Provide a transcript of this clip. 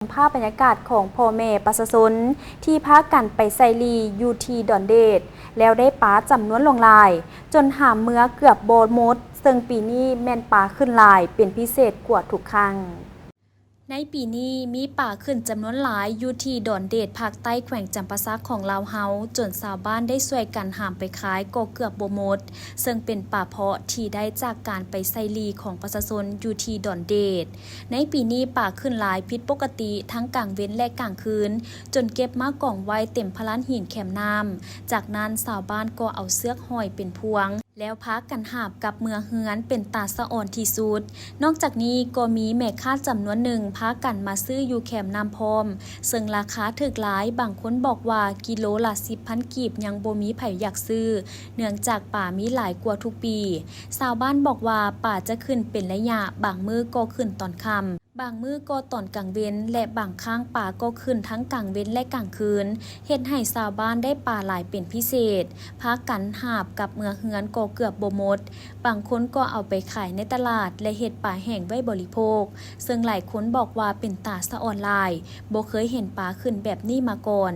ມພາບບັນຍາກາດຂອງພໍ່ແມ່ປະຊາຊົນທີ່ພາກັນໄປໃສ່ລີ້ຢູ່ທີ່ດອນເດດ ແລ້ວໄດ້ປາຈຳນວນຫຼວງຫຼາຍ ຈົນຫາມເມືອເກືອບບໍ່ໝົດ, ເຊິ່ງປີນີ້ແມ່ນປາຂຶ້ນຫຼາຍເປັນພິເສດກວ່າທຸກຄັ້ງ. ໃນປີນີ້ມີປາຂຶ້ນຈຳນວນຫຼາຍຢູ່ທີ່ດອນເດດພາກໃຕ້ແຂວງຈຳປາສັກຂອງລາວເຮົາ, ຈົນຊາວບ້ານໄດ້ຊ່ວຍກັນຫາມໄປຂາຍກໍເກືອບບໍ່ໝົດ, ເຊິ່ງເປັນປາເພາະທີ່ໄດ້ຈາກການໄປໃສ່ລີ້ຂອງປະຊາຊົນຢູ່ທີ່ດອນເດດ. ໃນປີນີ້ປາຂຶ້ນຫຼາຍຜິດປົກກະຕິທັງກາງເວັນ ແລະ ກາງຄືນ, ຈົນເກັບມາກອງໄວ້ເຕັມພະລານຫີນແຄມນ້ຳ. ຈາກນັ້ນຊາວບ້ານກໍເອົາເຊືອກຫ້ອຍເປັນພວງ ແລ້ວພາກັນຫາບກັບເມືອເຮືອນເປັນຕາສະອອນທີ່ສຸດ. ນອກຈາກນີ້ກໍມີແມ່ຄ້າຈຳນວນໜຶ່ງພາກັນມາຊື້ຢູ່ແຄມນ້ຳພ້ອມ, ເຊິ່ງລາຄາຖືກຫຼາຍ, ບາງຄົນບອກວ່າກິໂລລະສິບພັນກີບຍັງບໍ່ມີໃຜຢາກຊື້, ເນື່ອງຈາກປາມີຫຼາຍກວ່າທຸກປີ. ຊາວບ້ານບອກວ່າປາຈະຂຶ້ນເປັນໄລຍະ, ບາງມື້ກໍຂຶ້ນຕອນຄ່ຳ, ບາງມື້ກໍຕອນກາງເວັນ ແລະ ບາງຄັ້ງປາກໍຂຶ້ນທັງກາງເວັນ ແລະ ກາງຄືນ, ເຮັດໃຫ້ຊາວບ້ານໄດ້ປາຫຼາຍເປັນພິເສດ, ພາກັນຫາບກັບເມືອເຮືອນກໍເກືອບບໍ່ໝົດ, ບາງຄົນກໍເອົາໄປຂາຍໃນຕະຫຼາດ ແລະ ເຮັດປາແຫ້ງໄວ້ບໍລິໂພກ, ເຊິ່ງຫຼາຍຄົນບອກວ່າເປັນຕາສະອອນຫຼາຍ, ບໍ່ເຄີຍເຫັນປາຂຶ້ນແບບນີ້ມາກ່ອນ.